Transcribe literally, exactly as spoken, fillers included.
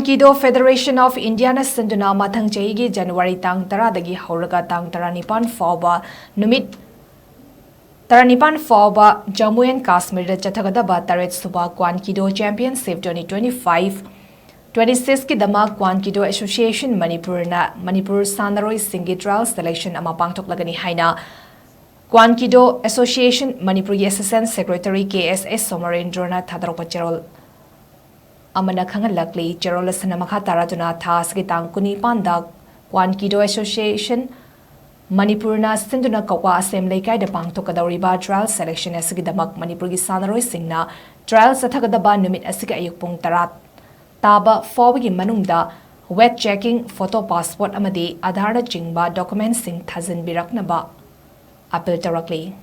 Kido Federation of Indiana ꯁꯤꯟꯗꯨꯅ ꯃꯊꯪ ꯆꯍꯤꯒꯤ January ꯇꯥꯡ ꯇꯔꯥꯗꯒꯤ ꯍꯧꯔꯒ ꯇꯥꯡ ꯇꯔꯥꯅꯤꯄꯥꯟ ꯐꯥꯎꯕ ꯅꯨꯃꯤꯠ ꯇꯔꯥꯅꯤꯄꯥꯟ ꯐꯥꯎꯕ Jammu and Kashmirꯗ ꯆꯠꯊꯒꯗꯕ ꯇꯔꯦꯠ ꯁꯨꯕ Kwan Kido Championship twenty twenty five twenty sixꯀꯤꯗꯃꯛ Kwan Kido Association ꯃꯅꯤꯄꯨꯔꯅ ꯃꯅꯤꯄꯨꯔ ꯁꯥꯟꯅꯔꯣꯏꯁꯤꯡꯒꯤ trial selection ꯑꯃ ꯄꯥꯡꯊꯣꯛꯂꯒꯅꯤ ꯍꯥꯏꯅ Kwan Kido Association ꯃꯅꯤꯄꯨꯔꯒꯤ Assistant Secretary K S S ꯁꯣꯃꯔꯦꯟꯗ꯭ꯔꯣꯅ ꯊꯥꯗꯣꯔꯛꯄ ꯆꯦꯔꯣꯜ ꯑꯃꯅ ꯈꯪꯍꯜꯂꯛꯂꯤ꯫ ꯆꯦꯔꯣꯜ ꯑꯁꯤꯅ ꯃꯈꯥ ꯇꯥꯔꯗꯨꯅ ꯊꯥ ꯑꯁꯤꯒꯤ ꯇꯥꯡ ꯀꯨꯟꯅꯤꯄꯥꯟꯗ Kwan Kido Association ꯃꯅꯤꯄꯨꯔꯅ ꯁꯤꯟꯗꯨꯅ ꯀꯛꯋꯥ ꯑꯁꯦꯝ ꯂꯩꯀꯥꯏꯗ ꯄꯥꯡꯊꯣꯛꯀꯗꯧꯔꯤꯕ trial selection ꯑꯁꯤꯒꯤꯗꯃꯛ ꯃꯅꯤꯄꯨꯔꯒꯤ ꯁꯥꯟꯅꯔꯣꯏꯁꯤꯡꯅ trial ꯆꯠꯊꯒꯗꯕ ꯅꯨꯃꯤꯠ ꯑꯁꯤꯒꯤ ꯑꯌꯨꯛ ꯄꯨꯡ ꯇꯔꯥ ꯇꯥꯕ ꯐꯥꯎꯕꯒꯤ ꯃꯅꯨꯡꯗ weight checking, photo, passport ꯑꯃꯗꯤ Aadhaarꯅꯆꯤꯡꯕ documentꯁꯤꯡ ꯊꯥꯖꯤꯟꯕꯤꯔꯛꯅꯕ appeal ꯇꯧꯔꯛꯂꯤ꯫